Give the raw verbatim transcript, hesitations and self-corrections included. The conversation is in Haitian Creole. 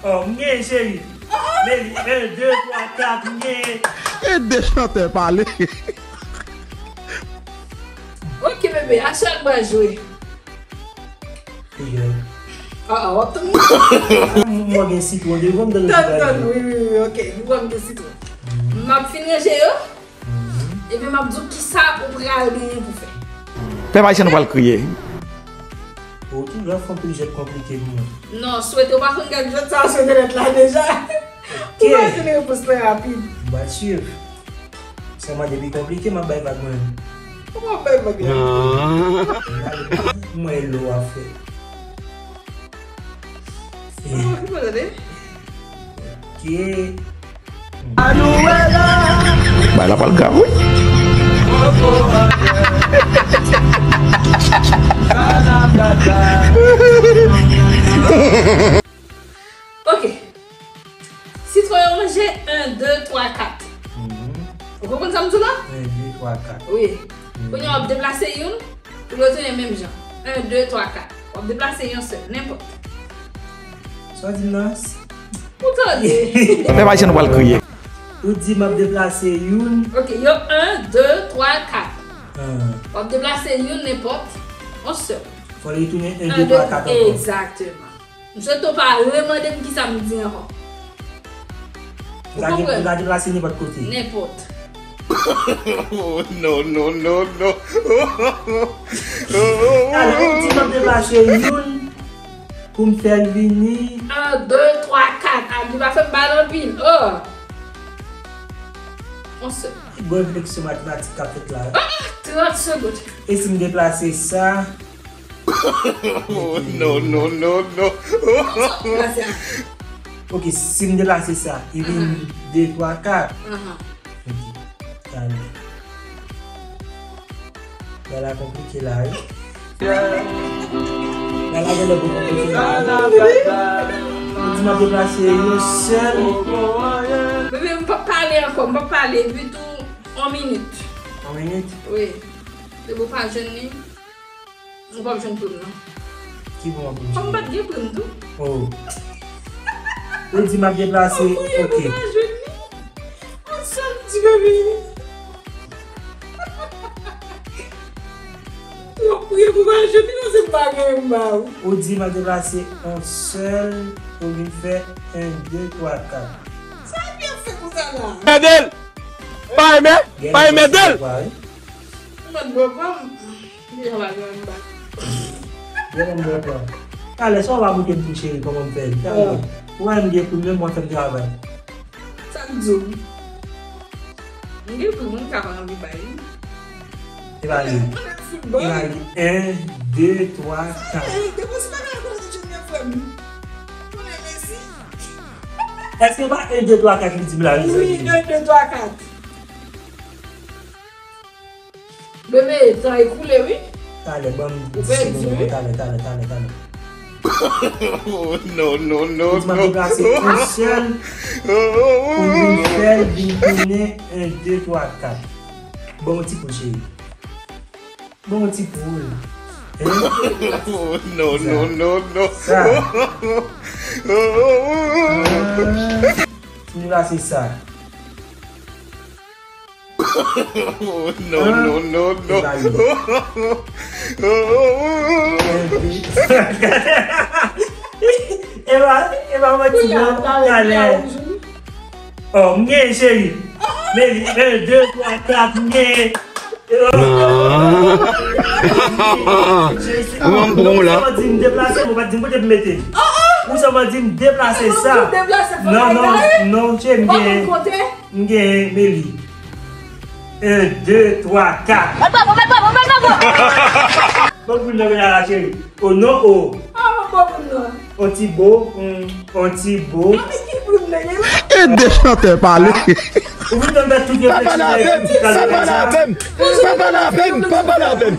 Oh, m genyen, cheri. Men, en, de, twa, kat, m genyen. Ede chantè pale. Ok, bebe, aksyon, n pral jwe. Figè. Ah, ah, w ap tann mwen. Mwen gen sitwon devan m, tann. Tann, tann, wi, wi, wi, ok. Mwen gen sitwon. M ap fin ranje yo. Epi m ap di w kisa ou pral genyen pou fè. Pèp ayisyen, nou pral kriye. Ou toujou ap fè anpil jwèt konplike pou mwen. Non, swete ou pa konn gad jwèt sa sou entènèt la deja. Ou pa jwenn repons lan rapid. M pral swiv. Sèlman depi konplike, m ap bay vag mwen. Ou pa bay vag la. Mwen lo a fè. Sa w okipe tande? Ok. Bay la pral grav, wi. Ok. Sitwon yo ranje en, de, twa, kat. Mhm. Ou konprann sa m di w la? En, de, twa, kat. Wi. Mhm. Kounye a w ap deplase youn, pou yo tounen menm jan. En, de, twa, kat. W ap deplase yon sèl, nenpòt. Sa w di m nan? Ou tande? Pèp ayisyen, nou pral kriye. Ou di m ap deplase youn. Ok, yo en, de, twa, kat. Ah. W ap deplase youn, nenpòt, yon sèl. Fò li tounen en, de, twa, kat ankò. Egzakteman. M swete w pa remande m kisa m di ankò. Ou konprann? Ou ka deplase nenpòt kote. Nenpòt. Oh, non, non, non, non. Talè, ou di m ap deplase youn pou m fè l vini. En, de, twa, kat. Abdi pa fè m pale anpil. Oh. On se. Bon refleksyon matematik k ap fèt la. Ah, trant segonn. E si m deplase sa? Oh, non, non, non, non. Ok, si m deplase sa, li vin de, twa, kat. Ok, talè. Bagay la konplike la, wi. Bagay la genlè pou konplike la, wi. Ou di m ap deplase yon sèl. Bebe, m p ap pale ankò, m p ap pale, bitou yon minit. Yon minit? Wi. Depi w pa jwenn li. Ou p ap jwenn prim nan. Ki prim w ap jwenn? Kòm m pa t gen prim tou. Oh. Ou di m ap deplase, ok. Ou pa jwenn li. Ou sa m di, baby. Ou priye pou pa jwenn li, paske m pa gen m ba ou. Ou di m ap deplase yon sèl pou vin fè en, de, twa, kat. Sa epi ap fè konsa la? Ede l! Pa renmen, pa renmen ede l! Ou mèt bwè pa m. Deja pa gen anba. Gen anba pa. Talè, sa w pa montre m tou, cheri, kòman m fè l? Talè. Ou wè m gen pou m menm, mwen fè m travay. Sa m di w? M gen pou moun ka pa anvi bay li. E pa li. E pa li. En, de, twa, kat. Depi se pa ka konnen se Junior frè m. Konnen mesi. Èske pa en, de, twa, kat li di m la, mezanmi? Wi, en, de, twa, kat. Bebe, tan ekoule, wi. Talè, ban m dis segonn ankò, talè, talè, talè, talè. Oh, non, non, non, non. Ou di m ap deplase yon sèl pou vin fè l vin tounen en, de, twa, kat. Ban m yon ti poul, cheri. Ban m yon ti poul. Hein? Oh, non, non, non, non. Sa. Ah. Si m deplase sa. Oh, non, non, non, non. E pa, e pa manti, non. Talè. Oh, m genyen, cheri. Men, en, de, twa, kat, m genyen. Ou an bon la. Ou sèlman di m deplase, ou pa t di m kote pou mete. Ou sèlman di m deplase sa. Non, non, non, cheri, m genyen. M genyen, men li. En, de, twa, kat. Mèt bravo, mèt bravo, mèt bravo. Bon pou nou la, cheri. O non, o. Ah, bon pou nou. On ti bo, mm, on ti bo. Ah, men ki pou nou la? Ede chantè pale. Ou vin tann tout refleksyon. Pa pale avè m, pa pale avè m, pa pale avè m.